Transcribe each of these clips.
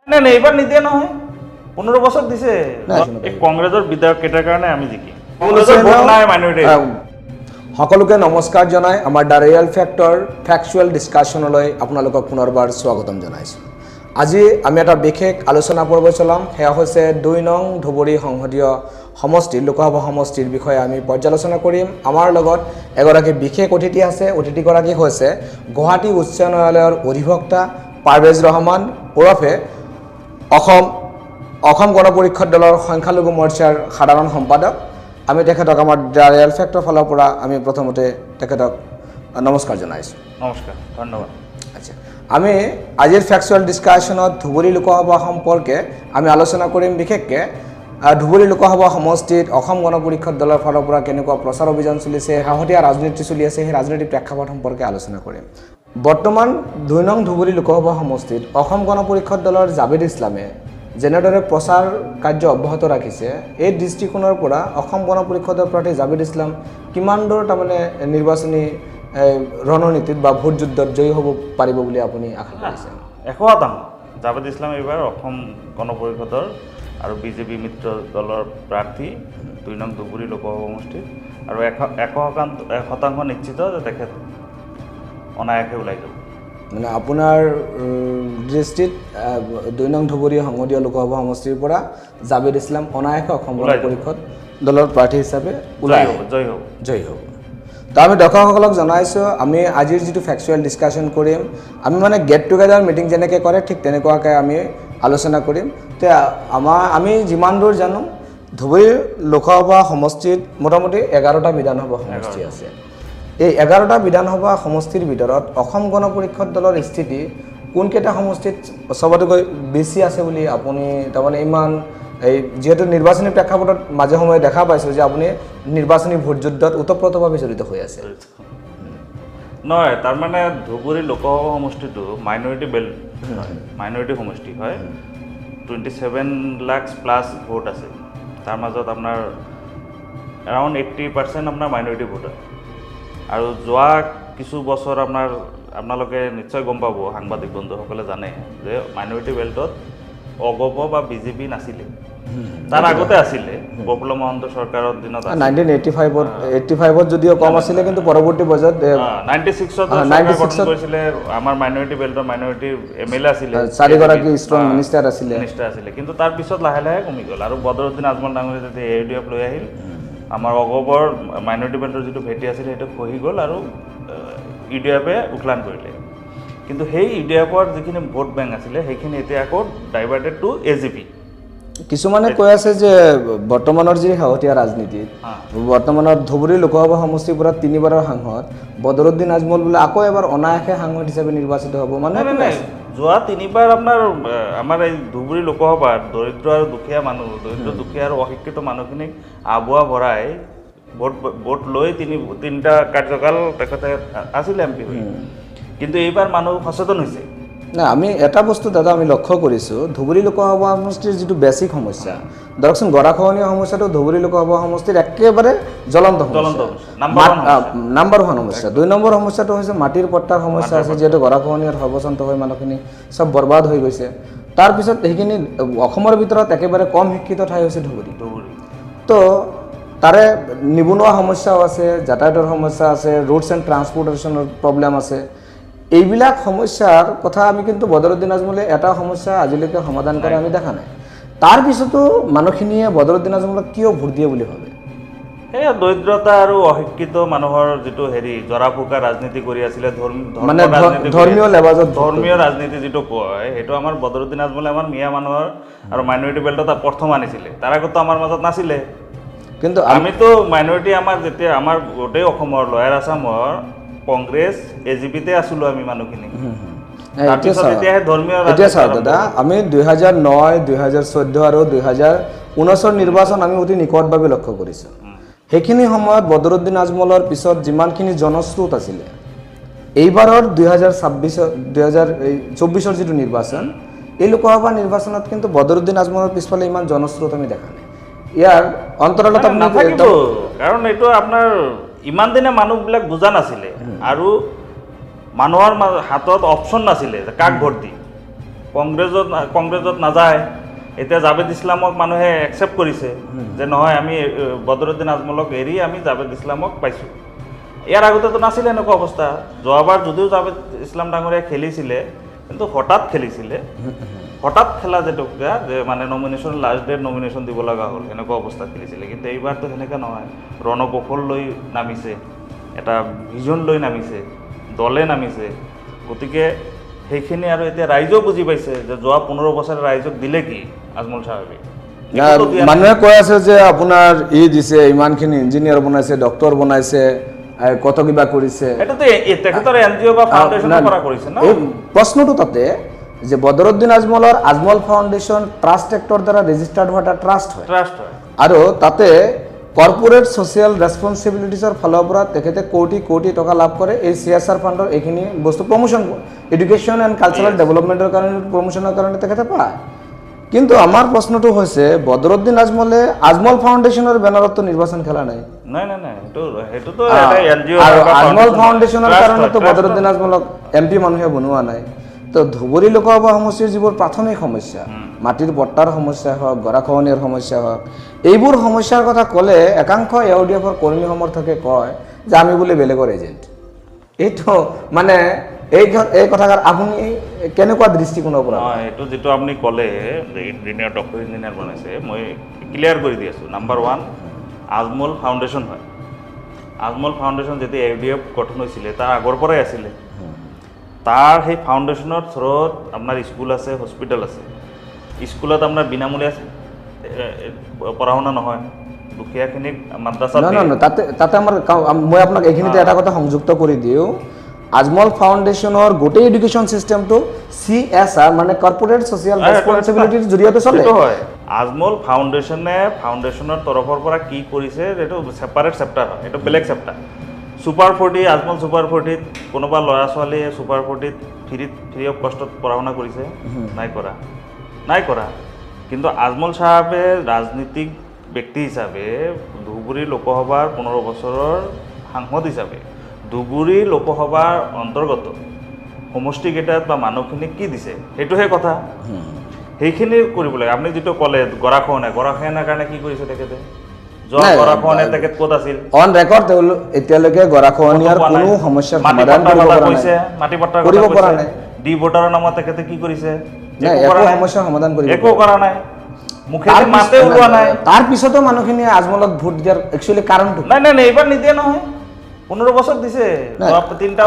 নাই নাই, এইবাৰ নিদিয়ে নহয়, 15 বছৰ দিছে। নাই, এই কংগ্ৰেছৰ বিধায়ক কেইটাৰ কাৰণে আমি জিকিম। কংগ্ৰেছৰ ভোট নাই মাইনৰিটি। সকলোকে নমস্কাৰ জনাই আমাৰ the real factor factual ডিছকাশ্যনলৈ আপোনালোকক পুনৰবাৰ স্বাগতম জনাইছোঁ। আজি আমি এটা বিশেষ আলোচনা পৰ্ব চলাম, সেয়া হৈছে 2 নং ধুবুৰী সংসদীয় সমষ্টিৰ লোকসভা সমষ্টিৰ বিষয়ে আমি পৰ্যালোচনা কৰিম। আমাৰ লগত এগৰাকী বিশেষ অতিথি আছে। অতিথিগৰাকী হৈছে গুৱাহাটী উচ্চ ন্যায়ালয়ৰ অধিবক্তা পাৰভেজ ৰহমান ওৰফে অসম অসম গণ পৰিষদ দলৰ সংখ্যালঘু মৰ্চাৰ সাধাৰণ সম্পাদক। আমি তেখেতক আমাৰ the real ফেক্টৰ ফালৰ পৰা আমি প্ৰথমতে তেখেতক নমস্কাৰ জনাইছোঁ। নমস্কাৰ, ধন্যবাদ। আচ্ছা, আমি আজিৰ ফেকচুৱেল ডিছকাশ্যনত ধুবুৰী লোকসভা সম্পৰ্কে আমি আলোচনা কৰিম। বিশেষকৈ ধুবুৰী লোকসভা সমষ্টিত অসম গণ পৰিষদ দলৰ ফালৰ পৰা কেনেকুৱা প্ৰচাৰ অভিযান চলিছে, শেহতীয়া ৰাজনীতি চলি আছে, সেই ৰাজনৈতিক প্ৰেক্ষাপট সম্পৰ্কে আলোচনা কৰিম। বৰ্তমান 2 নং ধুবুৰী লোকসভা সমষ্টিত অসম গণ পৰিষদ দলৰ জাভেদ ইছলামে যেনেদৰে প্ৰচাৰ কাৰ্য অব্যাহত ৰাখিছে, এই দৃষ্টিকোণৰ পৰা অসম গণ পৰিষদৰ প্ৰাৰ্থী জাভেদ ইছলাম কিমান দূৰ তাৰমানে নিৰ্বাচনী ৰণনীতিত বা ভোট যুদ্ধত জয়ী হ'ব পাৰিব বুলি আপুনি আশা কৰিছে? 100%। জাভেদ ইছলাম এইবাৰ অসম গণ পৰিষদৰ আৰু বিজেপি মিত্ৰ দলৰ প্ৰাৰ্থী 2 নং ধুবুৰী লোকসভা সমষ্টিত, আৰু 100% নিশ্চিত যে তেখেত অনায়াসে ওলাই যাব। মানে আপোনাৰ দৃষ্টিত 2 নং ধুবুৰী সংসদীয় লোকসভা সমষ্টিৰ পৰা জাভেদ ইছলাম অনায়াসে অসম গণ ওলাই যাব। পৰিষদ দলৰ প্ৰাৰ্থী হিচাপে ওলাই জয়ী হ'ব, জয়ী হ'ব। জয়ী হ'ব। তো আমি দৰ্শকসকলক জনাইছোঁ, আমি আজিৰ যিটো ফেকচুৱেল ডিছকাশ্যন কৰিম, আমি মানে গেট টুগেডাৰ মিটিং যেনেকৈ কৰে ঠিক তেনেকুৱাকৈ আমি আলোচনা কৰিম। তে আমি যিমান দূৰ জানো, ধুবুৰী লোকসভা সমষ্টিত মোটামুটি 11টা বিধানসভা সমষ্টি আছে। এই 11টা বিধানসভা সমষ্টিৰ ভিতৰত অসম গণ পৰিষদ দলৰ স্থিতি কোনকেইটা সমষ্টিত চবতকৈ বেছি আছে বুলি আপুনি তাৰমানে ইমান এই যিহেতু নিৰ্বাচনী প্ৰেক্ষাপটত মাজে সময়ে দেখা পাইছোঁ যে আপুনি নিৰ্বাচনী ভোট যুদ্ধত ওতপ্ৰোতভাৱে জড়িত হৈ আছে? নহয়, তাৰমানে ধুবুৰী লোকসভা সমষ্টিটো মাইনৰিটি বেল্ট, মাইনৰিটি সমষ্টি হয়। 27 লাখ প্লাছ ভোট আছে, তাৰ মাজত আপোনাৰ এৰাউণ্ড 80% আপোনাৰ মাইনৰিটি ভোট হয়। আৰু যোৱা কিছু বছৰ আপোনালোকে নিশ্চয় গম পাব, সাংবাদিক বন্ধুসকলে জানে যে মাইনৰিটি বেল্টত অগপ বা বিজেপি নাছিলে। তাৰ আগতে আছিলে, প্ৰফুল্ল মহন্ত চৰকাৰৰ দিনত আছিলে। 1985ত, 85ত যদিও কম আছিলে, কিন্তু পৰৱৰ্তী পৰ্যায়ত 96ত 96 ত কৰিছিলে, আমাৰ মাইনৰিটি বেল্টৰ মাইনৰিটি এম এল এ আছিলে, চাৰিগৰাকী ষ্ট্ৰং মিনিষ্টাৰ আছিলে। মিনিষ্টাৰ আছিলে। কিন্তু তাৰপিছত লাহে লাহে কমি গ'ল আৰু বদৰুদ্দিন আজমল ডাঙৰীয়া যেতিয়া এ ইউ ডি এফ লৈ আহিল, আমাৰ অগপৰ মাইনৰিটি বেল্টৰ যিটো ভেটি আছিলে সেইটো খহি গ'ল আৰু ইউ ডি এফে উঠলান কৰিলে। কিন্তু সেই ইউ ডি এফৰ যিখিনি ভোট বেংক আছিলে সেইখিনি এতিয়া আকৌ ডাইভাৰ্টেড টু এ জি পি। কিছুমানে কৈ আছে যে বৰ্তমানৰ যি শেহতীয়া ৰাজনীতিত বৰ্তমানৰ ধুবুৰী লোকসভা সমষ্টিৰ পৰা তিনিবাৰৰ সাংসদ বদৰুদ্দিন আজমল বোলে আকৌ এবাৰ অনায়াসে সাংসদ হিচাপে নিৰ্বাচিত হ'ব। মানে নাই নাই নাই, যোৱা তিনিবাৰ আপোনাৰ আমাৰ এই ধুবুৰী লোকসভাত দৰিদ্ৰ আৰু দুখীয়া মানুহ, দৰিদ্ৰ দুখীয়া আৰু অশিক্ষিত মানুহখিনিক আবুৱা ভৰাই ভোট লৈ তিনিটা কাৰ্যকাল তেখেতে আছিলে এম পি হৈ। কিন্তু এইবাৰ মানুহ সচেতন হৈছে। নাই, আমি এটা বস্তু দাদা আমি লক্ষ্য কৰিছোঁ, ধুবুৰী লোকসভা সমষ্টিৰ যিটো বেছিক সমস্যা, ধৰকচোন গৰাখহনীয়া সমস্যাটো ধুবুৰী লোকসভা সমষ্টিৰ একেবাৰে জ্বলন্ত জ্বলন্ত সমস্যা, সমস্যা, নাম্বাৰ ওৱান সমস্যা। নাম্বাৰ ওৱান সমস্যা। 2 নম্বৰ সমস্যাটো হৈছে মাটিৰ পট্টাৰ সমস্যা আছে, যিহেতু গৰাখহনীয়াত সৰ্বস্বান্ত হৈ মানুহখিনি চব বৰবাদ হৈ গৈছে। তাৰপিছত সেইখিনি অসমৰ ভিতৰত একেবাৰে কম শিক্ষিত ঠাই হৈছে ধুবুৰী। ধুবুৰী। তো তাৰে নিবনুৱা সমস্যাও আছে, যাতায়াতৰ সমস্যা আছে, ৰোডছ এণ্ড ট্ৰান্সপৰ্টেশ্যনৰ প্ৰব্লেম আছে। এইবিলাক সমস্যাৰ কথা আমি কিন্তু বদৰুদ্দিন আজমলে এটা সমস্যা আজিলৈকে সমাধান কৰা আমি দেখা নাই। তাৰপিছতো মানুহখিনিয়ে বদৰুদ্দিন আজমলক কিয় ভোট দিয়ে বুলি ভাবে? সেয়া দৰিদ্ৰতা আৰু অশিক্ষিত মানুহৰ যিটো হেৰি জৰা ফুকা ৰাজনীতি কৰি আছিলে, ধৰ্ম মানে ৰাজনীতি কৰি ধৰ্মীয় আছিলে। লেবাজত ভোট। ধৰ্মীয় ৰাজনীতি যিটো কয় সেইটো আমাৰ বদৰুদ্দিন আজমলে আমাৰ মিয়া মানুহৰ আৰু মাইনৰিটি বেল্টত প্ৰথম আনিছিলে। তাৰ আগততো আমাৰ মাজত নাছিলে। কিন্তু আমিতো মাইনৰিটি, আমাৰ যেতিয়া আমাৰ গোটেই অসমৰ লয়াৰ আছামৰ কংগ্ৰেছ এ জি পিতে আছিলো আমি মানুহখিনি। নাই, এতিয়া তাৰপিছত চাওক, এতিয়াহে ধৰ্মীয় এতিয়া ৰাজনীতি চাওক আৰম্ভ দাদা, আমি 2009, 2014 আৰু 2019ৰ নিৰ্বাচন আমি অতি নিকটভাৱে লক্ষ্য কৰিছোঁ। সেইখিনি সময়ত বদৰুদ্দিন আজমলৰ পিছত যিমানখিনি জনস্ৰোত আছিলে, এইবাৰৰ 2026ৰ, 2024ৰ যিটো নিৰ্বাচন, এই লোকসভা নিৰ্বাচনত কিন্তু বদৰুদ্দিন আজমলৰ পিছফালে ইমান জনস্ৰোত আমি দেখা নাই। ইয়াৰ অন্তৰালত আপুনি নাথাকিব, কাৰণ এইটো আপোনাৰ ইমান দিনে মানুহবিলাক বুজা নাছিলে আৰু মানুহৰ হাতত অপশ্যন নাছিলে যে কাক ভোট দিম। কংগ্ৰেছত নাযায়। এতিয়া জাভেদ ইছলামক মানুহে একচেপ্ট কৰিছে যে নহয়, আমি বদৰুদ্দিন আজমলক এৰি আমি জাভেদ ইছলামক পাইছোঁ। ইয়াৰ আগতেতো নাছিলে এনেকুৱা অৱস্থা। যোৱাবাৰ যদিও জাভেদ ইছলাম ডাঙৰীয়া খেলিছিলে, কিন্তু হঠাৎ খেলিছিলে, হঠাৎ খেলা যিটো যে মানে নমিনেশ্যন লাষ্ট ডেট নমিনেশ্যন দিব লগা হ'ল, সেনেকুৱা অৱস্থা খেলিছিলে। কিন্তু এইবাৰতো সেনেকুৱা নহয়, ৰণকৌশল লৈ নামিছে, এটা ভিজন লৈ নামিছে, দলে নামিছে। গতিকে সেইখিনি আৰু এতিয়া ৰাইজেও বুজি পাইছে যে যোৱা 15 বছৰে ৰাইজক দিলে কি আজমল চাহাবে। মানুহে কৈ আছে যে আপোনাৰ ই দিছে, ইমানখিনি ইঞ্জিনিয়াৰ বনাইছে, ডক্টৰ বনাইছে, কত কিবা কৰিছে। এইটোতো তেখেতৰ এন জি অ' বা ফাউণ্ডেশ্যনৰ পৰা কৰিছে ন। এই প্ৰশ্নটো তাতে যে বদৰুদ্দিন আজমলৰ আজমল ফাউণ্ডেশ্যন ট্ৰাষ্ট এক্টৰ দ্বাৰা ৰেজিষ্টাৰ্ড হোৱা এটা ট্ৰাষ্ট হয়, ট্ৰাষ্ট হয়, আৰু তাতে কৰ্পৰেট ছ'চিয়েল ৰেছপনচিবিলিটিছৰ ফালৰ পৰা তেখেতে কোটি কোটি টকা লাভ কৰে। এই চি এছ আৰ ফাণ্ডৰ এইখিনি বস্তু প্ৰমোশ্যন, এডুকেশ্যন এণ্ড কালচাৰেল ডেভেলপমেণ্টৰ কাৰণে, প্ৰমোশ্যনৰ কাৰণে তেখেতে পায়। কিন্তু আমাৰ প্ৰশ্নটো হৈছে বদৰুদ্দিন আজমলে আজমল ফাউণ্ডেশ্যনৰ বেনাৰততো নিৰ্বাচন খেলা নাই। নাই নাই নাই, সেইটোতো এটা এন জি অ' আৰু আজমল ফাউণ্ডেশ্যনৰ কাৰণেতো বদৰুদ্দিন আজমলক এম পি মানুহে বনোৱা নাই। তো ধুবুৰী লোকসভা সমষ্টিৰ যিবোৰ প্ৰাথমিক সমস্যা, মাটিৰ পট্টাৰ সমস্যা হওক, গৰাখহনীয়াৰ সমস্যা হওক, এইবোৰ সমস্যাৰ কথা ক'লে একাংশ এ ডি এফৰ কৰ্মী সমৰ্থকে কয় যে আমি বোলে বেলেগৰ এজেণ্ট। এইটো মানে এই কথাষাৰ আপুনি কেনেকুৱা দৃষ্টিকোণৰ পৰা? নহয়, এইটো যিটো আপুনি ক'লে যে ইঞ্জিনিয়াৰ, ডক্টৰ ইঞ্জিনিয়াৰ বনাইছে, মই ক্লিয়াৰ কৰি দি আছোঁ। নাম্বাৰ 1, আজমল ফাউণ্ডেশ্যন হয়। আজমল ফাউণ্ডেশ্যন যেতিয়া এ ডি এফ গঠন হৈছিলে তাৰ আগৰ পৰাই আছিলে। তাৰ সেই ফাউণ্ডেশ্যনৰ থ্ৰুত আপোনাৰ স্কুল আছে, হস্পিটেল আছে। স্কুলত আপোনাৰ বিনামূলীয়া পঢ়া শুনা নহয়, দুখীয়াখিনিক মাদ্ৰাছাত। নহয় নহয়, তাতে আমাৰ মই আপোনাক এইখিনিতে এটা কথা সংযুক্ত কৰি দিওঁ। আজমল ফাউণ্ডেশ্যনৰ গোটেই এডুকেশ্যন চিষ্টেমটো চি এছ আৰ মানে কৰ্পৰেট ছ'চিয়েল ৰেছপনচিবিলিটিৰ জৰিয়তে চলে। হয়, আজমল ফাউণ্ডেশ্যনে ফাউণ্ডেশ্যনৰ তৰফৰ পৰা কি কৰিছে এইটো ছেপাৰেট চেপ্টাৰ হয়, এইটো বেলেগ চেপ্টাৰ। ছুপাৰ 40, আজমল ছুপাৰ 40ত কোনোবা ল'ৰা ছোৱালীয়ে ছুপাৰ 40ত ফ্ৰী অফ কষ্টত পঢ়া শুনা কৰিছে? নাই কৰা, নাই কৰা। কিন্তু আজমল চাহাবে ৰাজনীতিক ব্যক্তি হিচাপে ধুবুৰী লোকসভাৰ 15 বছৰৰ সাংসদ হিচাপে ধুবুৰী লোকসভাৰ অন্তৰ্গত সমষ্টিকেইটাত বা মানুহখিনিক কি দিছে সেইটোহে কথা, সেইখিনি কৰিব লাগে। আপুনি যিটো ক'লে গৰাখহনীয়া, গৰাখহনীয়াৰ কাৰণে কি কৰিছে তেখেতে? যোৱা গৰাখহনীয়া তেখেত ক'ত আছিল? অন ৰেকৰ্ড তেওঁলোক এতিয়ালৈকে গৰাখহনীয়াৰ কোনো সমস্যাৰ সমাধান কৰিব পৰা নাই, মাটি পট্টাৰ কৰিব পৰা নাই। ডি ভোটাৰৰ নামত তেখেতে কি কৰিছে? একো সমস্যাৰ সমাধান কৰিব একো কৰা নাই, মুখেৰে মাতে ওলোৱা নাই। তাৰ পিছতো মানুহখিনিয়ে আজমলক ভোট দিয়াৰ একচুৱেলি কাৰণটো নাই নাই নাই, এইবাৰ নিদিয়ে নহয়, 15 বছৰ দিছে, তিনিটা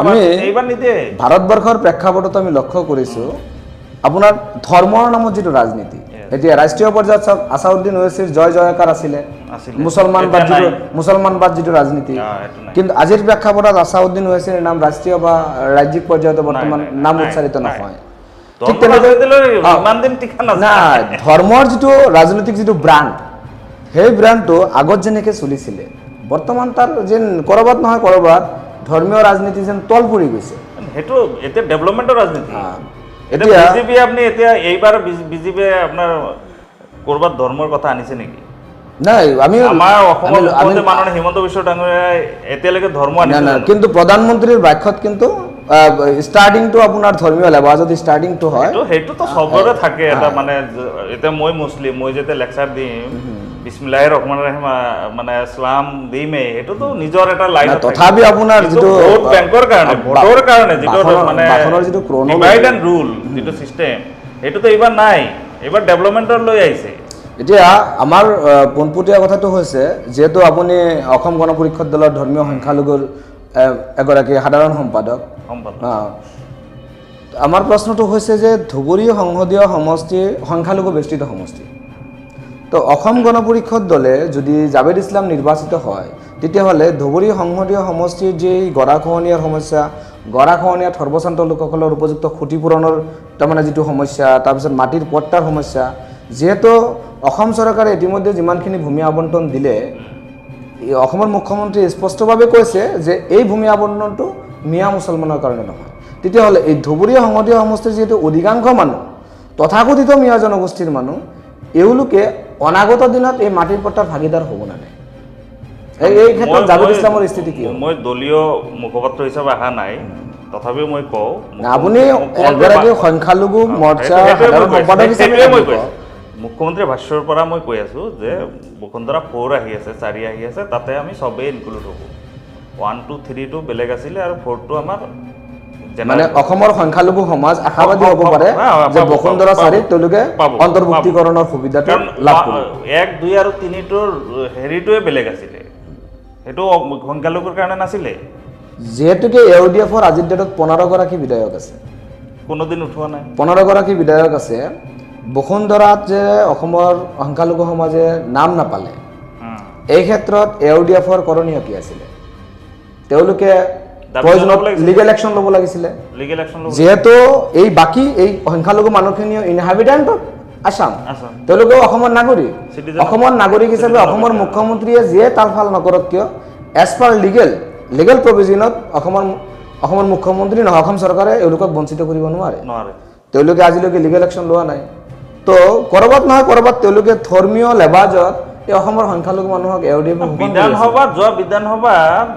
এইবাৰ নিদিয়ে। ভাৰতবৰ্ষৰ প্ৰেক্ষাপটত আমি লক্ষ্য কৰিছোঁ আপোনাৰ ধৰ্মৰ নামত যিটো ৰাজনীতি, এতিয়া ৰাষ্ট্ৰীয় পৰ্যায়ত চাওক আছাউদ্দিন ওৱেছিৰ জয় জয়কাৰ আছিলে, মুছলমানবাদ যিটো ৰাজনীতি, কিন্তু আজিৰ প্ৰেক্ষাপটত আছাউদ্দিন ওৱেছিৰ নাম ৰাষ্ট্ৰীয় বা ৰাজ্যিক পৰ্যায়ত বৰ্তমান নাম উচ্চাৰিত নহয়। ঠিক তেনেকৈ নাই, ধৰ্মৰ যিটো ৰাজনৈতিক যিটো ব্ৰাণ্ড, সেই ব্ৰাণ্ডটো আগত যেনেকৈ চলিছিলে বৰ্তমান তাৰ যেন ক'ৰবাত নহয় ক'ৰবাত ধৰ্মীয় ৰাজনীতি যেন তল পৰি গৈছে। সেইটো এতিয়া ডেভেলপমেণ্টৰ ৰাজনীতি। এতিয়া বিজেপি আপুনি এতিয়া এইবাৰ বিজেপিয়ে আপোনাৰ ক'ৰবাত ধৰ্মৰ কথা আনিছে নেকি? নাই, আমি আমাৰ অসমৰ মাননীয় হিমন্ত বিশ্ব ডাঙৰীয়াই এতিয়ালৈকে ধৰ্ম আনিছে নাই, কিন্তু প্ৰধানমন্ত্ৰীৰ বাক্যত কিন্তু ষ্টাৰ্টিংটো আপোনাৰ ধৰ্মীয় লেবাজত ষ্টাৰ্টিংটো হয়। সেইটোতো চবৰে থাকে এটা, মানে এতিয়া মই মুছলিম, মই যেতিয়া লেকচাৰ দিম বিসমিল্লাহিৰ ৰহমানিৰ ৰহিম মানে ইছলাম দিমেই, সেইটোতো নিজৰ এটা লাইন। তথাপি আপোনাৰ যিটো ভোট বেংকৰ কাৰণে, ভোটৰ কাৰণে যিটো মানে ভাষণৰ যিটো ডিভাইড এণ্ড ৰুল যিটো চিষ্টেম, সেইটোতো এইবাৰ নাই, এইবাৰ ডেভেলপমেণ্টৰ লৈ আহিছে। এতিয়া আমাৰ পোনপটীয়া কথাটো হৈছে, যিহেতু আপুনি অসম গণ পৰিষদ দলৰ ধৰ্মীয় সংখ্যালঘুৰ এগৰাকী সাধাৰণ সম্পাদক, আমাৰ প্ৰশ্নটো হৈছে যে ধুবুৰী সংসদীয় সমষ্টি সংখ্যালঘু বেষ্টিত সমষ্টি, তো অসম গণ পৰিষদ দলে যদি জাভেদ ইছলাম নিৰ্বাচিত হয় তেতিয়াহ'লে ধুবুৰী সংসদীয় সমষ্টিৰ যি গৰাখহনীয়াৰ সমস্যা, গৰাখহনীয়াত সৰ্বশান্ত লোকসকলৰ উপযুক্ত ক্ষতিপূৰণৰ তাৰমানে যিটো সমস্যা, তাৰপিছত মাটিৰ পট্টাৰ সমস্যা, যিহেতু অসম চৰকাৰে ইতিমধ্যে যিমানখিনি ভূমি আবণ্টন দিলে, অসমৰ মুখ্যমন্ত্ৰীয়ে স্পষ্টভাৱে কৈছে যে এই ভূমি আবণ্টনটো মিয়া মুছলমানৰ কাৰণে নহয়। তেতিয়াহ'লে এই ধুবুৰী সংসদীয় সমষ্টিৰ যিহেতু অধিকাংশ মানুহ তথাকথিত মিয়া জনগোষ্ঠীৰ মানুহ, এওঁলোকে অনাগত দিনত এই মাটিৰ পট্টাৰ ভাগিদাৰ হ'ব নে নাই? এই ক্ষেত্ৰত জাভেদ ইছলামৰ স্থিতি কি? মই দলীয় মুখপাত্ৰ হিচাপে অহা নাই, তথাপিও মই কওঁ, আপুনি মুখ্যমন্ত্ৰীৰ এগৰাকী সংখ্যালঘু মৰ্চাৰ সেইটোৱে মই সাধাৰণ কৈছোঁ, সম্পাদক হিচাপে সেইটোৱে মই আপুনি কৈছোঁ। মুখ্যমন্ত্ৰীৰ ভাষ্যৰ পৰা মই কৈ আছোঁ যে বসুন্ধৰা 4 আহি আছে, 4 আহি আছে, তাতে আমি চবেই ইনক্লুড হ'ব। 1, 2, 3টো বেলেগ আছিলে আৰু 4টো আমাৰ general। মানে অসমৰ সংখ্যালঘু সমাজ আশাবাদী হ'ব পাৰে যে পাব, বসুন্ধৰা পাব, 4ত তেওঁলোকে পাব, অন্তৰ্ভুক্তিকৰণৰ সুবিধাটো কাৰণ লাভ কৰিব। 1, 2 আৰু 3টোৰ হেৰিটোৱে বেলেগ আছিলে, সেইটো সংখ্যালঘুৰ কাৰণে নাছিলে। যিহেতুকে এ ইউ ডি এফৰ আজিৰ ডেটত 15গৰাকী বিধায়ক আছে, কোনোদিন উঠোৱা নাই, 15গৰাকী বিধায়ক আছে। বসুন্ধৰাত যে অসমৰ সংখ্যালঘু সমাজে নাম নাপালে, এই ক্ষেত্ৰত এ ইউ ডি এফৰ কৰণীয় কি আছিলে? তেওঁলোকে দাবী প্ৰয়োজনত জনাব লাগিছিলে। লিগেল একশ্যন ল'ব লাগিছিলে। লিগেল একশ্যন ল'ব। যিহেতু এই বাকী এই সংখ্যালঘু মানুহখিনিও ইনহাবিটেণ্ট অফ আছাম, আছাম। তেওঁলোকেও অসমৰ নাগৰিক। Citizen অসমৰ নাগৰিক হিচাপে citizen of অসমৰ India। মুখ্যমন্ত্ৰীয়ে যিয়ে তালফাল নকৰক কিয়, এজ পাৰ লিগেল প্ৰভিজনত অসমৰ মুখ্যমন্ত্ৰী নহয়, অসম চৰকাৰে এওঁলোকক বঞ্চিত কৰিব নোৱাৰে। নোৱাৰে। তেওঁলোকে আজিলৈকে লিগেল একশ্যন লোৱা নাই। তো ক'ৰবাত নহয় ক'ৰবাত তেওঁলোকে ধৰ্মীয় লেবাজত এই অসমৰ সংখ্যালঘু মানুহক এও ডি এফে শোষণ কৰি আছে। বিধানসভাত যোৱা বিধানসভাত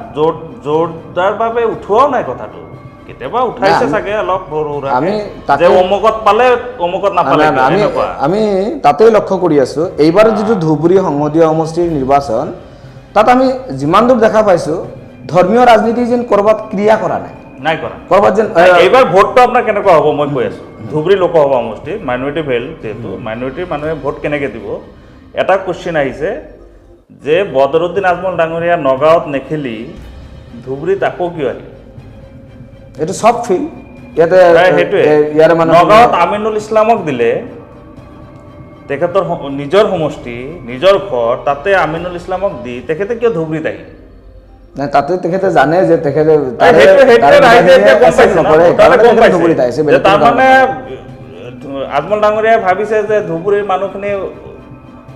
জোৰদাৰভাৱে উঠোৱাও নাই কথাটো, কেতিয়াবা উঠাইছে চাগে অলপ সৰু সুৰাকে। আমি তাতে যে অমুকত পালে অমুকত নাপালে না, না, এনেকুৱা। আমি তাতেই লক্ষ্য কৰি আছো। এইবাৰ যিটো ধুবুৰী সংসদীয় সমষ্টিৰ নিৰ্বাচন, তাত আমি যিমান দূৰ দেখা পাইছো ধৰ্মীয় ৰাজনীতি যেন ক'ৰবাত ক্ৰিয়া কৰা নাই, নাই কৰা। ক'ৰবাত যেন, এইবাৰ ভোটটো আপোনাৰ কেনেকুৱা হ'ব মই কৈ আছো। ধুবুৰী লোকসভা সমষ্টি মাইনৰিটি ভেল্ট, যিহেতু মাইনৰিটিৰ মানুহে ভোট কেনেকে দিব, এটা কুৱেশ্যন আহিছে যে বদৰুদ্দিন আজমল ডাঙৰীয়া নগাঁৱত নেখেলি ধুবুৰীত আকৌ কিয় আহিল? এইটো চব ফিল ইয়াতে, সেইটোৱে। ইয়াৰে মানে নগাঁৱত আমিনুল ইছলামক দিলে, তেখেতৰ নিজৰ সমষ্টি, নিজৰ ঘৰ, তাতে আমিনুল ইছলামক দি তেখেতে কিয় ধুবুৰীত আহিল? নাই, তাতে তেখেতে জানে যে তেখেতে সেইটোৱে তাৰে ৰাইজে এতিয়া গম accept পাইছে ন? নকৰে, তাৰে সেইকাৰণে গম তেখেতে পাইছে। ধুবুৰীত আহিছে, যে বেলেগ তাৰ কোনো কাৰণ মানে নাই। আজমল ডাঙৰীয়াই ভাবিছে যে ধুবুৰীৰ মানুহখিনি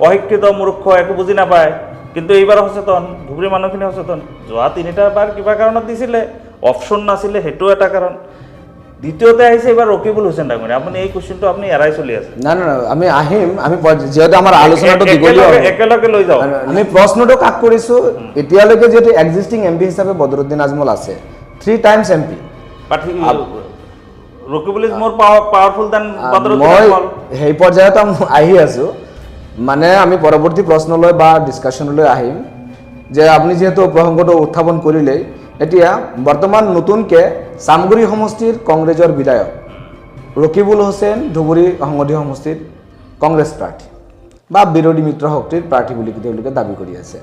অশিক্ষিত, মূৰ্খ, একো বুজি নাপায়, কিন্তু এইবাৰ সচেতন, ধুবুৰীৰ মানুহখিনি সচেতন। যোৱা 3টা বাৰ কিবা কাৰণত দিছিলে, অপশ্যন নাছিলে, সেইটো এটা কাৰণ। দ্বিতীয়তে আহিছে এইবাৰ ৰকিবুল হুছেইন ডাঙৰীয়া। আপুনি এই কুৱেশ্যনটো আপুনি এৰাই চলি আছে। না, না, না, আমি আহিম, আমি যিহেতু আমাৰ আলোচনাটো দীঘলীয়া হ'ব। একেলগে লৈ যাওঁ। আমি প্ৰশ্নটো কাক কৰিছো, এতিয়ালৈকে যিহেতু এক্সিষ্টিং এম পি হিচাপে বদৰুদ্দিন আজমল আছে, 3 times M P. But Rakibul is more powerful than Badruddin মই আজমল। সেই পৰ্যায়ত আমি আহি আছো, মানে আমি পৰৱৰ্তী প্ৰশ্নলৈ বা ডিছকাশ্যনলৈ আহিম যে আপুনি যিহেতু প্ৰসংগটো উত্থাপন কৰিলেই, এতিয়া বৰ্তমান নতুনকে চামগুৰি সমষ্টিৰ কংগ্ৰেছৰ বিধায়ক ৰকিবুল হুছেইন ধুবুৰী সংসদীয় সমষ্টিৰ কংগ্ৰেছ প্ৰাৰ্থী বা বিৰোধী মিত্ৰ শক্তিৰ প্ৰাৰ্থী বুলি তেওঁলোকে দাবী কৰি আছে।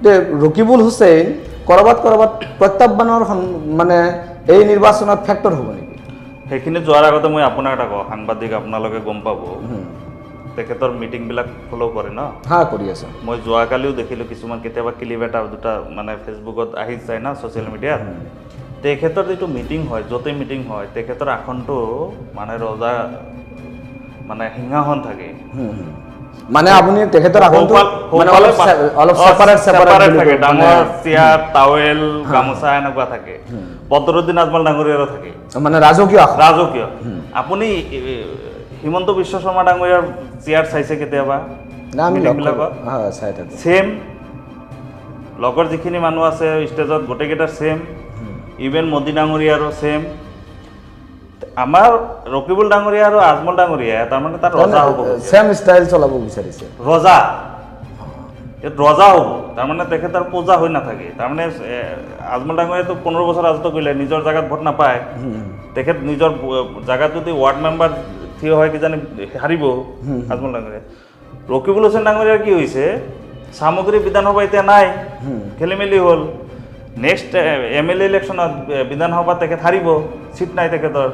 তে ৰকিবুল হুছেইন ক'ৰবাত ক'ৰবাত প্ৰত্যাহ্বানৰ মানে এই নিৰ্বাচনত ফেক্টৰ হ'ব নেকি? সেইখিনি যোৱাৰ আগতে মই আপোনাক এটা কওঁ, সাংবাদিক আপোনালোকে গম পাব, তেখেতৰ মিটিংবিলাক ফ'ল' কৰে ন? হা, কৰি আছে। মই যোৱাকালিও দেখিলোঁ কিছুমান কেতিয়াবা ক্লিপ এটা দুটা মানে ফেচবুকত আহি যায় না, ছ'চিয়েল মিডিয়াত। তেখেতৰ যিটো মিটিং হয়, য'তে মিটিং হয়, তেখেতৰ আসনটো মানে ৰজা মানে সিংহাসন থাকে। মানে আপুনি তেখেতৰ আসনটো মানে সোঁফালে অলপ separate separate separate বুলি থাকে, কয়, মানে ডাঙৰ চেয়াৰ, টাৱেল, গামোচা এনেকুৱা থাকে। বদৰুদ্দিন আজমল ডাঙৰীয়াৰো থাকে। মানে ৰাজকীয় আসন। ৰাজকীয়। আপুনি হিমন্ত বিশ্ব শৰ্মা ডাঙৰীয়াৰ চেয়াৰ চাইছে কেতিয়াবা? না, আমি মিটিং লক্ষ্য বিলাকত? হয়, চাই থাকোঁ। ছেম লগৰ যিখিনি মানুহ আছে ষ্টেজত গোটেইকেইটা ছেম, ইভেন মোদী ডাঙৰীয়াৰো ছেম। আমাৰ ৰকিবুল ডাঙৰীয়া আৰু আজমল ডাঙৰীয়া তাৰমানে তাত ৰজা হ'ব খুজিছে। ছেম ষ্টাইল চলাব বিচাৰিছে। ৰজা, ইয়াত ৰজা হ'ব, তাৰমানে তেখেতৰ পূজা হৈ নাথাকে। তাৰমানে আজমল ডাঙৰীয়াটো 15 বছৰ ৰাজত্ব কৰিলে, নিজৰ জেগাত ভোট নাপায়। তেখেত নিজৰ জেগাত যদি ৱাৰ্ড মেম্বাৰ থিয় হয় কিজানি হাৰিব আজমল ডাঙৰীয়া। ৰকিবুল হুছেইন ডাঙৰীয়াৰ কি হৈছে, চামগুৰি বিধানসভা এতিয়া নাই, খেলি মেলি হ'ল। নেক্সট এম এল এ ইলেকশ্যনত বিধানসভাত তেখেত হাৰিব, চিট নাই তেখেতৰ।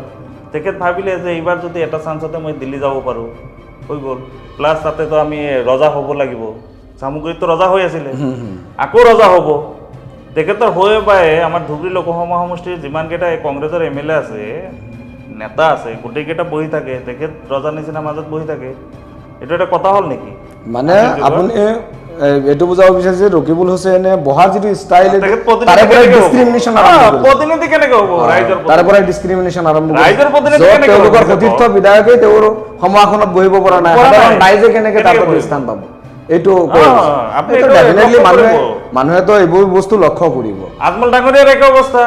তেখেত ভাবিলে যে এইবাৰ যদি এটা চান্সতে মই দিল্লী যাব পাৰোঁ, হৈ গ'ল। প্লাছ তাতেতো আমি ৰজা হ'ব লাগিব, চামগুৰিততো ৰজা হৈ আছিলে, আকৌ ৰজা হ'ব। তেখেতৰ হৈ পাই আমাৰ ধুবুৰী লোকসভা সমষ্টিৰ যিমানকেইটা এই কংগ্ৰেছৰ এম এল এ আছে, নেতা আছে, গোটেইকেইটা বহি থাকে, তেখেত ৰজাৰ নিচিনা মাজত বহি থাকে। এইটো এটা কথা হ'ল নেকি? মানে আজিৰ যুগত? আপুনি এইটো বুজাব বিচাৰিছে ৰকিবুল হুছেইনে বহাৰ যিটো ষ্টাইল, তেখেত প্ৰতিনিধি তাৰে পৰাই কেনেকে হ'ব? ডিছক্ৰিমিনেশ্যন আৰম্ভ কৰিছে। প্ৰতিনিধি কেনেকে হ'ব? ৰাইজৰ তাৰে পৰাই ডিছক্ৰিমিনেশ্যন আৰম্ভ কৰিছে। ৰাইজৰ প্ৰতিনিধি য'ত কেনেকে হ'ব? তেওঁলোকৰ সেইটো সতীৰ্থ কওক। বিধায়কেই তেওঁৰ সমাসনত বহিব পৰা নাই, পৰা সাধাৰণ নাই। ৰাইজে কেনেকে তাৰ কেনেকে প্ৰতি বহিব? স্থান পাব? এইটো কৈ আছে। আপুনি এইটো এইটো ডেফিনেটলি লক্ষ্য কৰিব। মানুহেতো এইবোৰ বস্তু লক্ষ্য কৰিব। আজমল ডাঙৰীয়াৰ একে অৱস্থা।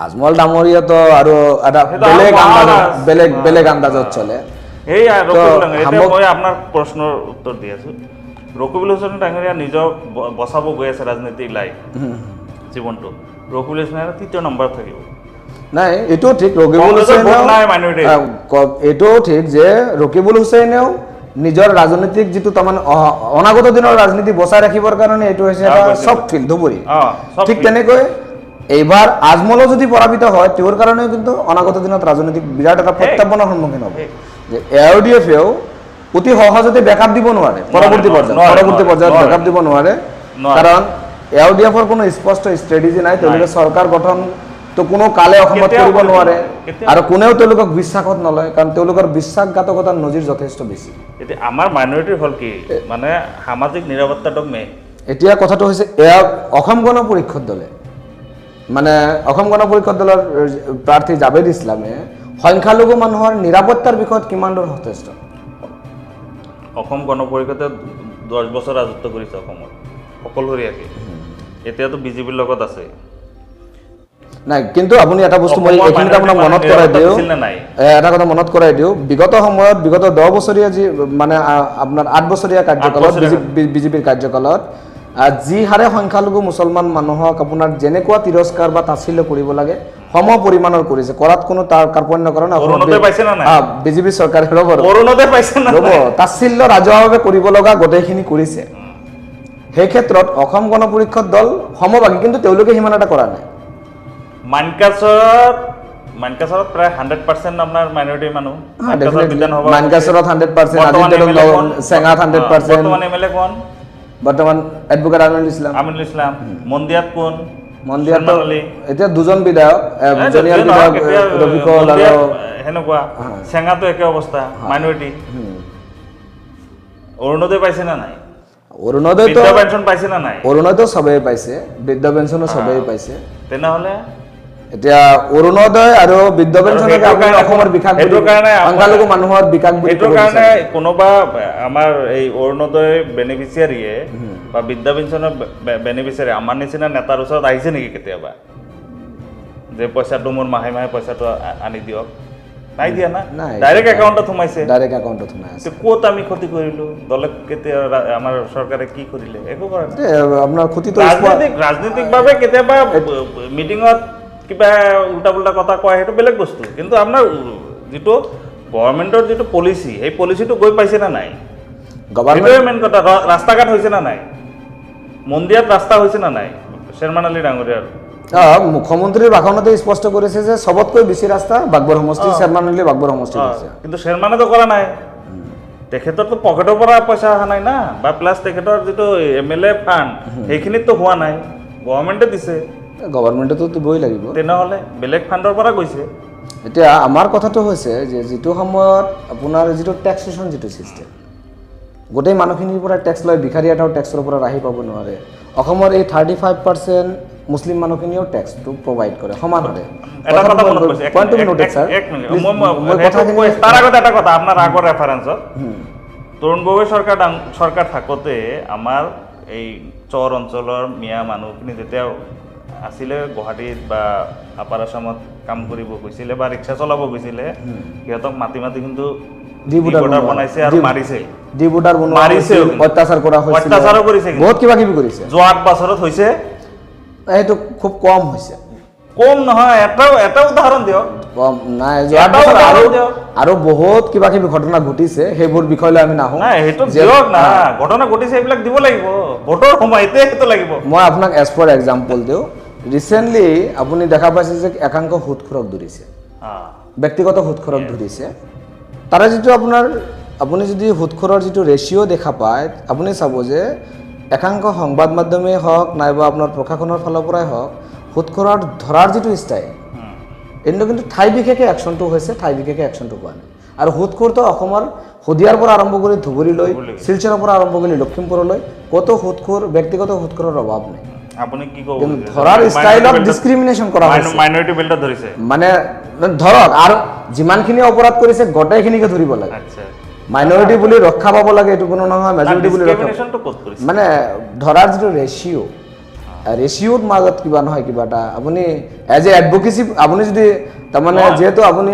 আজমল ডাঙৰীয়াতো আৰু এটা সেইটো বেলেগ আৰু আন্দাজত, মহাৰাজ। বেলেগ আন্দাজত চলে। সেই ৰকিবুল ডাঙৰীয়া, এতিয়া সামগ- মই আপোনাৰ প্ৰশ্নৰ উত্তৰ দি আছো। ৰকিবুল হুছেইন ডাঙৰীয়া নিজৰ বচাব গৈ আছে ৰাজনীতিক লাইফ জীৱনটো। ৰকিবুল হুছেইন তৃতীয় নম্বৰত থাকিব। নাই, এইটোও ঠিক, ৰকিবুল কংগ্ৰেছৰ ভোট হুছেইনেও নাই minority। এইটোও ঠিক যে ৰকিবুল হুছেইনেও নিজৰ ৰাজনৈতিক যিটো তাৰমানে অনাগত দিনৰ ৰাজনীতি বচাই ৰাখিবৰ কাৰণে এইটো হৈছে এটা চফ্ট ফিল্ড ধুবুৰী। soft ঠিক field। তেনেকৈ এইবাৰ আজমলো যদি পৰাজিত হয়, তেওঁৰ কাৰণেও কিন্তু অনাগত দিনত ৰাজনৈতিক বিৰাট এটা প্ৰত্যাহ্বানৰ সন্মুখীন হ'ব, যে এ I D এফেও অতি সহজতে বেকআপ দিব নোৱাৰে পৰৱৰ্তী পৰ্যায়ত, নোৱাৰে, পৰৱৰ্তী নোৱাৰে, পৰ্যায়ত নোৱাৰে। বেকআপ দিব নোৱাৰে, নোৱাৰে। কাৰণ এ I D এফৰ কোনো স্পষ্ট ষ্ট্ৰেটেজি নাই। তেওঁলোকে চৰকাৰ গঠন তো কোনো কালে অসমত কেতিয়াও কৰিব কৰিব নোৱাৰে, নোৱাৰে, কেতিয়াও। আৰু কোনেও তেওঁলোকক বিশ্বাসত নলয়, কাৰণ তেওঁলোকৰ বিশ্বাসঘাতকতাৰ নজিৰ যথেষ্ট বেছি। এতিয়া আমাৰ মাইনৰিটিৰ হ'ল কি, মানে সামাজিক নিৰাপত্তাটোক মেইন। এতিয়া কথাটো হৈছে, এয়া অসম গণ পৰিষদ দলে, মানে অসম গণ পৰিষদ দলৰ প্ৰাৰ্থী জাভেদ ইছলামে সংখ্যালঘু মানুহৰ নিৰাপত্তাৰ বিষয়ত কিমান দূৰ সচেষ্ট? অসম গণ পৰিষদে 10 বছৰ ৰাজত্ব কৰিছে অসমত অকলশৰীয়াকে। এতিয়াতো বিজেপিৰ লগত আছে। নাই, কিন্তু আপুনি এটা বস্তু মই অসমৰ এইখিনিতে আপোনাক minority মনত কৰাই নিৰাপত্তা দিওঁ, দিছিল নে নাই? এটা কথা মনত কৰাই দিওঁ, বিগত সময়ত, বিগত 10 বছৰীয়া যি মানে আপোনাৰ 8 বছৰীয়া কাৰ্যকালত, বছৰীয়া বিজেপিৰ কাৰ্যকালত যি হাৰে সংখ্যালঘু মুছলমান মানুহক আপোনাৰ যেনেকুৱা তিৰস্কাৰ বা তাচ্ছিল্য কৰিব লাগে সম পৰিমাণৰ কৰিছে, কৰাত কোনো তাৰ কাৰ্পণ্য কৰা নাই। অৰুণোদয় পাইছে নে নাই? বিজেপি চৰকাৰে, ৰ'ব, ৰ'ব। অৰুণোদয় পাইছে নে ৰ'ব, নাই? তাচ্ছিল্য ৰাজহুৱাভাৱে কৰিব লগা গোটেইখিনি কৰিছে। সেই ক্ষেত্ৰত অসম গণ পৰিষদ দল সমভাগী, কিন্তু তেওঁলোকে সিমান এটা কৰা নাই। মানকাচৰত প্ৰায় 100% আপোনাৰ মাইনৰিটি মানুহ। মানকাচৰ বিধানসভা মানকাচৰত 100%, বৰ্তমান আজিৰ এম এল এ কোন? চেঙাত 100%। বৰ্তমান এম এল এ কোন? বৰ্তমান এডভোকেট আমিনুল ইছলাম। আমিনুল ইছলাম। মন্দিয়াত কোন? মন্দিয়াত শ্বেৰমান আলী। এতিয়া দুজন বিধায়ক, জনীয়াৰ যিয়ে বিধায়ক, নহওক, এতিয়া ৰফিকল আৰু মন্দিয়াত, সেনেকুৱা চেঙাটো একে অৱস্থা, মাইনৰিটি। অৰুণোদয় পাইছে নে নাই? অৰুণোদয় তো বৃদ্ধ পেঞ্চন পাইছে নে নাই? অৰুণোদয় তো চবেই পাইছে, বৃদ্ধ পেঞ্চনো চবেই পাইছে। তেনেহ'লে এতিয়া অৰুণোদয় আৰু বৃদ্ধ পেঞ্চনকে সেইটো আপুনি কাৰণে অসমৰ বিকাশ সেইটো বুলি, কাৰণে সংখ্যালঘু মানুহৰ বিকাশ বুলি সেইটো ক'ব কাৰণে বিচাৰে। কোনোবা আমাৰ এই অৰুণোদয় বেনিফিচিয়াৰীয়ে বা বৃদ্ধ পেঞ্চনৰ বেনিফিচিয়াৰী আমাৰ নিচিনা নেতাৰ ওচৰত আহিছে নেকি কেতিয়াবা যে পইচাটো মোৰ মাহে মাহে পইচাটো আনি দিয়ক? নাই দিয়া না, নাই। ডাইৰেক্ট একাউণ্টত সোমাইছে। ডাইৰেক্ট একাউণ্টত সোমাই আছে। তে ক'ত আমি ক্ষতি কৰিলো? দলে কেতিয়া আমাৰ চৰকাৰে কি কৰিলে? একো কৰা নাই। তে আপোনাৰ ক্ষতিটো ৰাজনৈতিকভাৱে কেতিয়াবা মিটিঙত কিবা উল্টা পুল্টা কথা কোৱা সেইটো বেলেগ বস্তু, কিন্তু আপোনাৰ যিটো গভৰ্ণমেণ্টৰ যিটো পলিচি, সেই পলিচিটো গৈ পাইছে নে নাই? গভৰ্ণমেণ্ট সেইটোৱে মেইন কথা। ৰাস্তা ঘাট হৈছে নে নাই? মন্দিয়াত ৰাস্তা হৈছে নে নাই? শ্বেৰমান আলী ডাঙৰীয়াৰ মুখ্যমন্ত্ৰীৰ ভাষণতে স্পষ্ট কৰিছে যে চবতকৈ বেছি ৰাস্তা বাগবৰ সমষ্টি, শ্বেৰমান আলী বাগবৰ সমষ্টি হৈছে। কিন্তু শ্বেৰমানেতো কৰা নাই, তেখেতৰতো পকেটৰ পৰা পইচা অহা নাই না, বা প্লাছ তেখেতৰ যিটো এম এল এ ফাণ্ড সেইখিনিততো হোৱা নাই, গভৰ্ণমেণ্টে দিছে। গভৰ্ণমেণ্টেতো দিবই লাগিব। তেনেহ'লে বেলেগ ফাণ্ডৰ পৰা গৈছে। এতিয়া আমাৰ কথাটো হৈছে যে যিটো সময়ত আপোনাৰ যিটো টেক্সেশ্যন যিটো ছিষ্টেম, গোটেই মানুহখিনিৰ পৰা টেক্স লয়, ভিখাৰী এটাও টেক্সৰ পৰা ৰাহি পাব নোৱাৰে। অসমৰ এই 35% মুছলিম মানুহখিনিও টেক্সটো প্ৰভাইড কৰে সমানভাৱে। এটা কথা মনত পৰিছে, এক পইণ্টটো মিনিট, নোটেড ছাৰ। এক মিনিট, Please, মই মই সেইটো কথাখিনি কৈ আছো। তাৰ আগতে এটা কথা, আপোনাৰ আগৰ ৰেফাৰেঞ্চত তৰুণ গগৈ চৰকাৰ থাকোঁতে আমাৰ এই চৰ অঞ্চলৰ মিয়া মানুহখিনি যেতিয়া আছিলে গুৱাহাটীত বা আপাৰ আছামত কাম কৰিব গৈছিলে বা ৰিক্সা চলাব গৈছিলে, সিহঁতক মাতি মাতি কিন্তু ডি ভোটাৰ ডি ভোটাৰ বনোৱা। বনাইছে আৰু মাৰিছে। ডি ভোটাৰ বনোৱা মাৰিছেও হৈছিল, কিন্তু। অত্যাচাৰ কৰা হৈছিল, অত্যাচাৰো কৰিছে কিন্তু। বহুত কিবা কিবি কৰিছে। যোৱা 8 বছৰত হৈছে। সেইটো খুব কম হৈছে। কম নহয়, এটা উদাহৰণ দিয়ক। কম নাই, যোৱা এটা বছৰ উদাহৰণ দিয়ক। আৰু বহুত কিবা কিবি ঘটনা ঘটিছে, সেইবোৰ বিষয়লৈ আমি নাহো। নাই, সেইটো দিয়ক না, ঘটনা ঘটিছে এইবিলাক দিব লাগিব, ভোটৰ সময়তে সেইটো লাগিব। মই আপোনাক এজ ফৰ এক্সাম্পল দিওঁ, ৰিচেণ্টলি আপুনি দেখা পাইছে যে একাংশ সুদখোৰক ধৰিছে, ব্যক্তিগত সুদখোৰক ধৰিছে। তাৰে যিটো আপোনাৰ, আপুনি যদি সুদখোৰৰ যিটো ৰেচিঅ' দেখা পায়, আপুনি চাব যে একাংশ সংবাদ মাধ্যমেই হওক নাইবা আপোনাৰ প্ৰশাসনৰ ফালৰ পৰাই হওক, সুদখোৰৰ ধৰাৰ যিটো ষ্টাইল, কিন্তু কিন্তু ঠাই বিশেষে একশ্যনটো হৈছে, ঠাই বিশেষে একশ্যনটো হোৱা নাই। আৰু সুদখোৰটো অসমৰ শদিয়াৰ পৰা আৰম্ভ কৰি ধুবুৰীলৈ, শিলচৰৰ পৰা আৰম্ভ কৰি লখিমপুৰলৈ ক'তো সুদখোৰ, ব্যক্তিগত সুদখোৰৰ অভাৱ নাই। আপুনি কি ক'ব কিন্তু খুজিছে? ধৰাৰ ষ্টাইলত ডিছক্ৰিমিনেশ্যন কৰা হৈছে। মাইনৰিটি বেল্টত ধৰিছে। মানে ধৰক আৰু যিমানখিনি অপৰাধ কৰিছে গোটেইখিনিকে ধৰিব লাগে। মাইনৰিটি বুলি ৰক্ষা পাব লাগে এইটো কোনো নহয়, মেজৰিটি বুলি ৰক্ষা ডিছক্ৰিমিনেশ্যনটো ক'ত কৰিছে? মানে ধৰাৰ যিটো ৰেচিঅ', ৰেচিঅ'ৰ মাজত কিবা নহয় কিবা এটা আপুনি এজ এ এডভকেচি, আপুনি যদি তাৰমানে যিহেতু আপুনি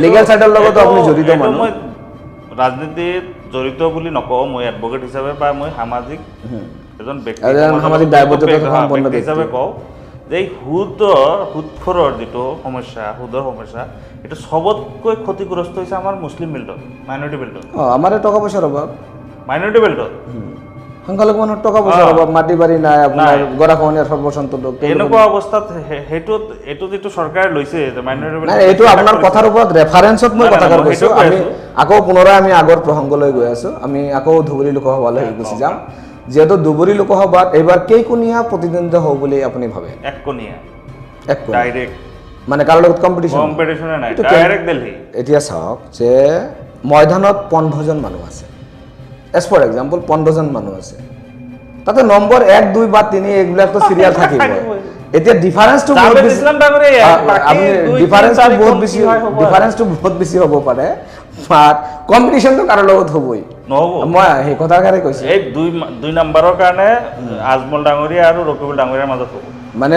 লিগেল চাইডৰ লগতো আপুনি জড়িত মানুহ। মই ৰাজনীতিত জড়িত বুলি নকওঁ, মই এডভকেট হিচাপে বা মই সামাজিক এজন ব্যক্তি, সামাজিক দায়বদ্ধতা সম্পন্ন হিচাপে কওঁ যে এই সুদখোৰৰ যিটো সমস্যা, সুদৰ সমস্যা, এইটো চবতকৈ ক্ষতিগ্ৰস্ত হৈছে আমাৰ মুছলিম বেল্টত, মাইনৰিটি বেল্টত। আমাৰ টকা পইচাৰ অভাৱ মাইনৰিটি বেল্টত, সংখ্যালঘু মানুহৰ টকা পইচাৰ অভাৱ, মাটি বাৰী নাই, আপোনাৰ গৰাখহনীয়াৰ সৰ্বসন্তোষ। এনেকুৱা অৱস্থাত সেইটোত এইটো যিটো চৰকাৰে লৈছে মাইনৰিটি, নাই এইটো আপোনাৰ কথাৰ ওপৰত ৰেফাৰেঞ্চত মই কথাষাৰ কৈছোঁ। আমি আকৌ পুনৰাই আমি আগৰ প্ৰসংগলৈ গৈ আছোঁ, আমি আকৌ ধুবুৰী লোকসভালৈ গুচি যাম। যিহেতু ধুবুৰী লোকসভাত এইবাৰ কেইকোণীয়া প্ৰতিদ্বন্দ্বিতা হ'ব বুলি আপুনি ভাবে? এককোণীয়া, ডাইৰেক্ট, মানে কাৰো লগত কম্পিটিশ্যন নাই, ডাইৰেক্ট দিল্লী। এতিয়া চাওক যে ময়দানত 15জন মানুহ আছে, এজ ফৰ এক্সাম্পল 15জন মানুহ আছে, তাতে নম্বৰ 1, 2 বা 3 এইবিলাকতো চিৰিয়েল থাকিব। এতিয়া ডিফাৰেঞ্চটো বহুত বেছি, আপুনি ডিফাৰেঞ্চটো বহুত বেছি হ'ব পাৰে, বাট কম্পিটিশ্যনটো কাৰো লগত হ'বই নহ'ব। মই সেই কথাৰ কাৰণে কৈছোঁ, এই দুই নম্বৰৰ কাৰণে আজমল ডাঙৰীয়া আৰু ৰকিবুল ডাঙৰীয়াৰ মাজত হ'ব, মানে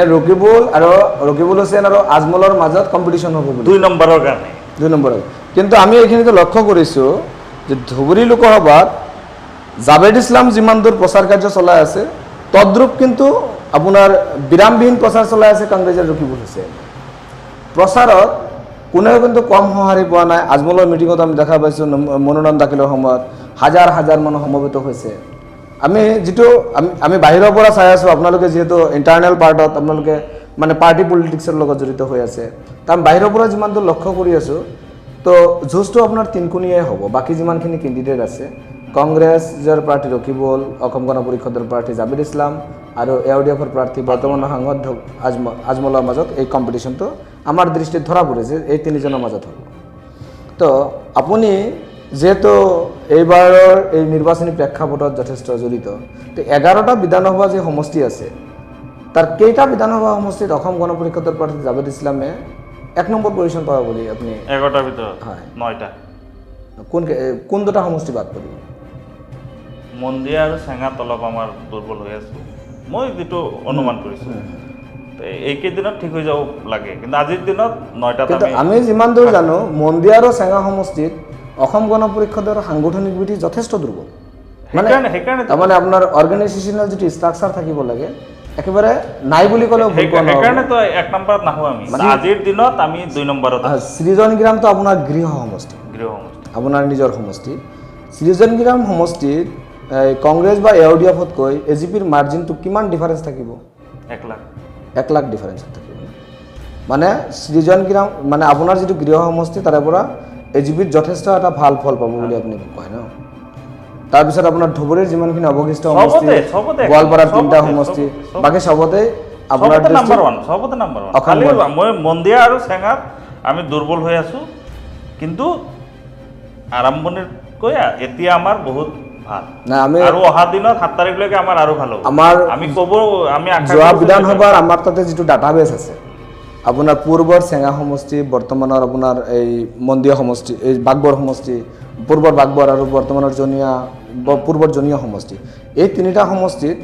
ৰকিবুল হুছেইন আৰু আজমলৰ মাজত কম্পিটিশ্যন হ'ব বুলি 2 নম্বৰৰ কাৰণে, 2 নম্বৰৰ। কিন্তু আমি এইখিনিতে লক্ষ্য কৰিছোঁ যে ধুবুৰী লোকসভাত জাভেদ ইছলাম যিমান দূৰ প্ৰচাৰ কাৰ্য চলাই আছে, তদ্ৰূপ কিন্তু আপোনাৰ বিৰামবিহীন প্ৰচাৰ চলাই আছে কংগ্ৰেছৰ ৰকিবুল হুছেইন। প্ৰচাৰত কোনেও কিন্তু কম সঁহাৰি পোৱা নাই। আজমলৰ মিটিঙত আমি দেখা পাইছোঁ মনোনয়ন দাখিলৰ সময়ত হাজাৰ হাজাৰ মানুহ সমবেত হৈছে। আমি যিটো আমি বাহিৰৰ পৰা চাই আছোঁ, আপোনালোকে যিহেতু ইণ্টাৰনেল পাৰ্টত আপোনালোকে মানে পাৰ্টি পলিটিক্সৰ লগত জড়িত হৈ আছে, তাৰ বাহিৰৰ পৰা যিমান দূৰ লক্ষ্য কৰি আছোঁ, তো যুঁজটো আপোনাৰ তিনকোণীয়াই হ'ব। বাকী যিমানখিনি কেণ্ডিডেট আছে, কংগ্ৰেছৰ প্ৰাৰ্থী ৰকিবুল, অসম গণ পৰিষদৰ প্ৰাৰ্থী জাবিদ ইছলাম আৰু এ ইউ ডি এফৰ প্ৰাৰ্থী বৰ্তমানৰ সাংসদ আজমলৰ মাজত এই কম্পিটিশ্যনটো আমাৰ দৃষ্টিত ধৰা পৰিছে, এই তিনিজনৰ মাজত হ'ব। তো আপুনি যিহেতু এইবাৰৰ এই নিৰ্বাচনী প্ৰেক্ষাপটত যথেষ্ট জড়িত, তো 11টা বিধানসভা যি সমষ্টি আছে, তাৰ কেইটা বিধানসভা সমষ্টিত অসম গণ পৰিষদৰ প্ৰাৰ্থী জাভেদ ইছলামে 1 নম্বৰ পজিশ্যন পাব বুলি আপুনি? 11টাৰ ভিতৰত হয় 9টা। কোন দুটা সমষ্টি বাদ পৰিব? মন্দিয়া আৰু চেঙাত অলপ আমাৰ দুৰ্বল হৈ আছোঁ, মই যিটো অনুমান কৰিছোঁ। এইকেইদিনত ঠিক হৈ যাব লাগে, কিন্তু আজিৰ দিনত 9টাত। আমি যিমান দূৰ জানো, মন্দিয়া আৰু চেঙা সমষ্টিত অসম গণ পৰিষদৰ সাংগঠনিক বৃদ্ধি যথেষ্ট দুৰ্বল। মানে সেইকাৰণে তাৰমানে আপোনাৰ অৰ্গেনাইজেশ্যনেল যিটো ষ্ট্ৰাকচাৰ থাকিব লাগে একেবাৰে নাই বুলি ক'লেও ভুল কোৱা নহ'ব। সেইকাৰণেতো 1 নম্বৰত নাহোঁ আমি, আজিৰ দিনত আমি 2 নম্বৰত। সৃজনগ্ৰামটো আপোনাৰ গৃহ সমষ্টি, আপোনাৰ নিজৰ সমষ্টি। সৃজনগ্ৰাম সমষ্টিত কংগ্ৰেছ বা এ ইউ ডি এফতকৈ এ জি পিৰ মাৰ্জিনটো কিমান ডিফাৰেঞ্চ থাকিব? 1 লাখ। 1 লাখ ডিফাৰেঞ্চ থাকিব। মানে সৃজনগ্ৰাম মানে আপোনাৰ যিটো গৃহ সমষ্টি, তাৰে পৰা এ জি পিত যথেষ্ট এটা ভাল ফল পাব বুলি আপুনি কয় ন? তাৰপিছত আপোনাৰ ধুবুৰীৰ যিমানখিনি অৱশিষ্ট সমষ্টি, গোৱালপাৰাৰ 3টা সমষ্টি, বাকী চবতে আপোনাৰ নাম্বাৰ 1, চবতে নাম্বাৰ 1। খালি মই মন্দিয়া আৰু চেঙাত আমি দুৰ্বল হৈ আছোঁ, কিন্তু আৰম্ভণিতকৈ এতিয়া আমাৰ বহুত ভাল। আমি আৰু অহা দিনত 7 তাৰিখলৈকে আমাৰ আৰু ভাল হ'ব। আমাৰ আমি ক'ব, আমি যোৱা বিধানসভাৰ আমাৰ তাতে যিটো ডাটাবেছ আছে, আপোনাৰ পূৰ্বৰ চেঙা সমষ্টি, বৰ্তমানৰ আপোনাৰ এই মন্দিয়া সমষ্টি, এই বাগবৰ সমষ্টি, পূৰ্বৰ বাগবৰ আৰু বৰ্তমানৰ জনীয়া, পূৰ্বৰ জনীয়া সমষ্টি, এই 3টা সমষ্টিত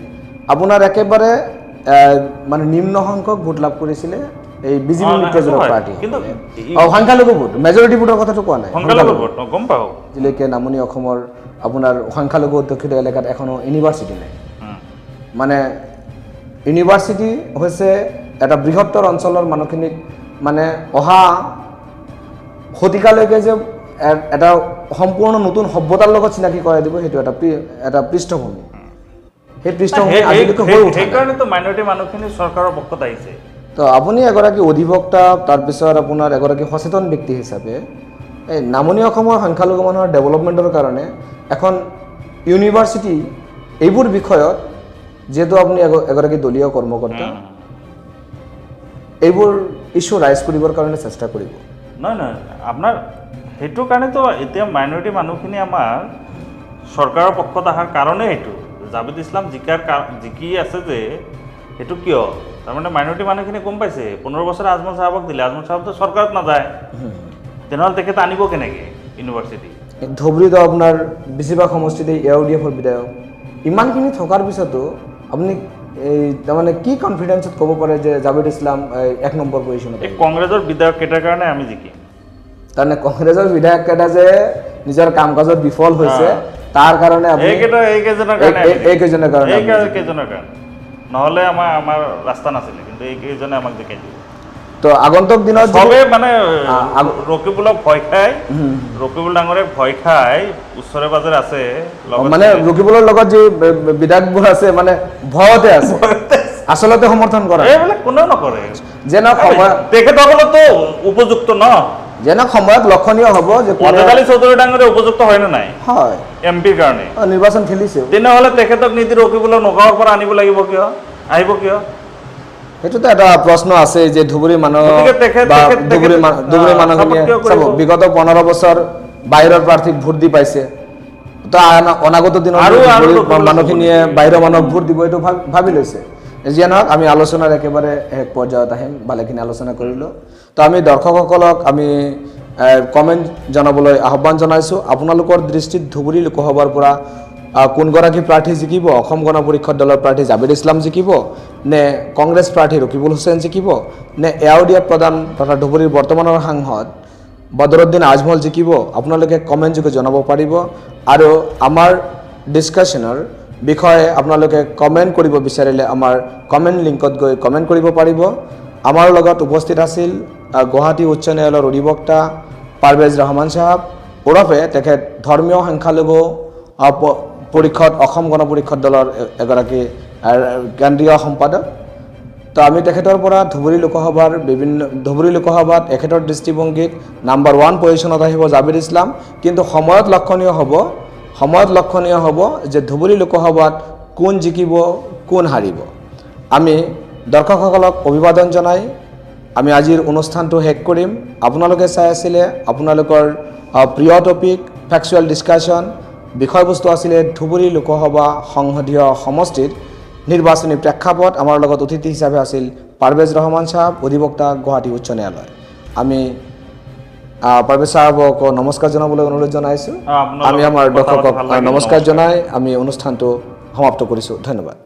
আপোনাৰ একেবাৰে মানে নিম্ন সংখ্যক ভোট লাভ কৰিছিলে এই বিজেপি মিত্ৰজোঁটৰ পাৰ্টি। সংখ্যালঘু ভোট, মেজৰিটি ভোটৰ কথাটো কোৱা নাই, সংখ্যালঘু ভোট গম পাওঁ। আজিলৈকে নামনি অসমৰ আপোনাৰ সংখ্যালঘু অধ্যুষিত এলেকাত এখনো ইউনিভাৰ্চিটি নাই। মানে ইউনিভাৰ্চিটি হৈছে এটা বৃহত্তৰ অঞ্চলৰ মানুহখিনিক মানে অহা শতিকালৈকে যে এটা সম্পূৰ্ণ নতুন সভ্যতাৰ লগত চিনাকি কৰাই দিব, সেইটো এটা পৃষ্ঠভূমি। সেই পৃষ্ঠভূমি আজিলৈকে হৈ উঠা নাই। সেইকাৰণেতো মাইনৰিটি মানুহখিনি চৰকাৰৰ পক্ষত আহিছে। তো আপুনি এগৰাকী অধিবক্তা, তাৰপিছত আপোনাৰ এগৰাকী সচেতন ব্যক্তি হিচাপে এই নামনি অসমৰ সংখ্যালঘু মানুহৰ ডেভেলপমেণ্টৰ কাৰণে এখন ইউনিভাৰ্চিটি এইবোৰ বিষয়ত যিহেতু আপুনি এগৰাকী দলীয় কৰ্মকৰ্তা, এইবোৰ ইছ্যু ৰাইজ কৰিবৰ কাৰণে চেষ্টা কৰিব। নহয় নহয়, আপোনাৰ সেইটো কাৰণেতো এতিয়া মাইনৰিটি মানুহখিনি আমাৰ চৰকাৰৰ পক্ষত অহাৰ কাৰণেই সেইটো জাভেদ ইছলাম জিকি আছে যে সেইটো কিয়, তাৰমানে মাইনৰিটি মানুহখিনি গম পাইছে। 15 বছৰ আজমল চাহাবক দিলে, আজমল চাহাবতো চৰকাৰত নাযায়, তেনেহ'লে তেখেত আনিব কেনেকৈ ইউনিভাৰ্চিটি? ধুবুৰীতো আপোনাৰ বেছিভাগ সমষ্টিতে এ ইউ ডি এফৰ বিধায়ক, ইমানখিনি থকাৰ পিছতো আপুনি এই তাৰমানে কি কনফিডেন্সত ক'ব পাৰে যে জাবিদ ইছলাম এই এক নম্বৰ পজিশ্যনত? এই কংগ্ৰেছৰ বিধায়ক কেইটাৰ কাৰণে আমি জিকিম। তাৰমানে কংগ্ৰেছৰ বিধায়ক কেইটা যে নিজৰ কাম কাজত বিফল হৈছে, তাৰ কাৰণে আপুনি এইকেইটা, এইকেইজনৰ কাৰণে। এইকেইজনৰ কাৰণে। এইকেইজনৰ কাৰণে, নহ'লে আমাৰ ৰাস্তা নাছিলে, কিন্তু এইকেইজনে আমাক জিকাই দিব। তো আগন্তুক দিনত চবে মানে ৰকিবুলক ভয় খায়, ৰকিবুল ডাঙৰীয়াক ভয় খাই ওচৰে পাজৰে আছে। মানে ৰকিবুলৰ লগত যি বিধায়কবোৰ আছে, মানে ভয়তে আছে, আচলতে সমৰ্থন কৰা এইবিলাক কোনেও নকৰে। যেন সময় তেখেতসকলতো উপযুক্ত ন, যেন সময়ত লক্ষণীয় হ'ব যে ৱাজেদ আলী চৌধুৰী ডাঙৰীয়া উপযুক্ত হয় নে নাই? হয়, এম পিৰ কাৰণে নিৰ্বাচন খেলিছে। তেনেহ'লে তেখেতক নিদি ৰকিবুলক নগাঁৱৰ পৰা আনিব লাগিব কিয়, আহিব কিয়? সেইটোতো এটা প্ৰশ্ন আছে যে ধুবুৰী মানুহ বা ধুবুৰী মানুহখিনিয়ে চাব, বিগত 15 বছৰ বাহিৰৰ প্ৰাৰ্থীক ভোট দি পাইছে, তো অনাগত দিনত মানুহখিনিয়ে বাহিৰৰ মানুহক ভোট দিব এইটো ভাবি লৈছে। যিয়ে নহওক, আমি আলোচনাৰ একেবাৰে শেষ পৰ্যায়ত আহিম, ভালেখিনি আলোচনা কৰিলোঁ। তো আমি দৰ্শকসকলক আমি কমেণ্ট জনাবলৈ আহ্বান জনাইছোঁ। আপোনালোকৰ দৃষ্টিত ধুবুৰী লোকসভাৰ পৰা কোনগৰাকী প্ৰাৰ্থী জিকিব? অসম গণ পৰিষদ দলৰ প্ৰাৰ্থী জাবিদ ইছলাম জিকিব নে কংগ্ৰেছ প্ৰাৰ্থী ৰকিবুল হুছেইন জিকিব নে এ প্ৰধান তথা ধুবুৰীৰ বৰ্তমানৰ সাংসদ বদৰুদ্দিন আজমল জিকিব? আপোনালোকে কমেণ্ট যোগে জনাব পাৰিব। আৰু আমাৰ ডিছকাশ্যনৰ বিষয়ে আপোনালোকে কমেণ্ট কৰিব বিচাৰিলে আমাৰ কমেণ্ট লিংকত গৈ কমেণ্ট কৰিব পাৰিব। আমাৰ লগত উপস্থিত আছিল গুৱাহাটী উচ্চ ন্যায়ালয়ৰ অধিবক্তা পাৰভেজ ৰহমান চাহাব, ওৰফে তেখেত ধৰ্মীয় সংখ্যালঘু পৰিষদ, অসম গণ পৰিষদ দলৰ এগৰাকী কেন্দ্ৰীয় সম্পাদক। তো আমি তেখেতৰ পৰা ধুবুৰী লোকসভাৰ বিভিন্ন, ধুবুৰী লোকসভাত এখেতৰ দৃষ্টিভংগীত নাম্বাৰ 1 পজিশ্যনত আহিব জাবিদ ইছলাম, কিন্তু সময়ত লক্ষণীয় হ'ব যে ধুবুৰী লোকসভাত কোন জিকিব কোন হাৰিব। আমি দৰ্শকসকলক অভিবাদন জনাই আমি আজিৰ অনুষ্ঠানটো শেষ কৰিম। আপোনালোকে চাই আছিলে আপোনালোকৰ প্ৰিয় টপিক ফেকচুৱেল ডিছকাশ্যন, বিষয়বস্তু আছিলে ধুবুৰী লোকসভা সংসদীয় সমষ্টিৰ নিৰ্বাচনী প্ৰেক্ষাপট। আমাৰ লগত অতিথি হিচাপে আছিল পাৰভেজ ৰহমান চাহাব, অধিবক্তা, গুৱাহাটী উচ্চ ন্যায়ালয়। আমি পাৰভেজ চাহাবক নমস্কাৰ জনাবলৈ অনুৰোধ জনাইছোঁ। আমি আমাৰ দৰ্শকক নমস্কাৰ জনাই আমি অনুষ্ঠানটো সমাপ্ত কৰিছোঁ। ধন্যবাদ।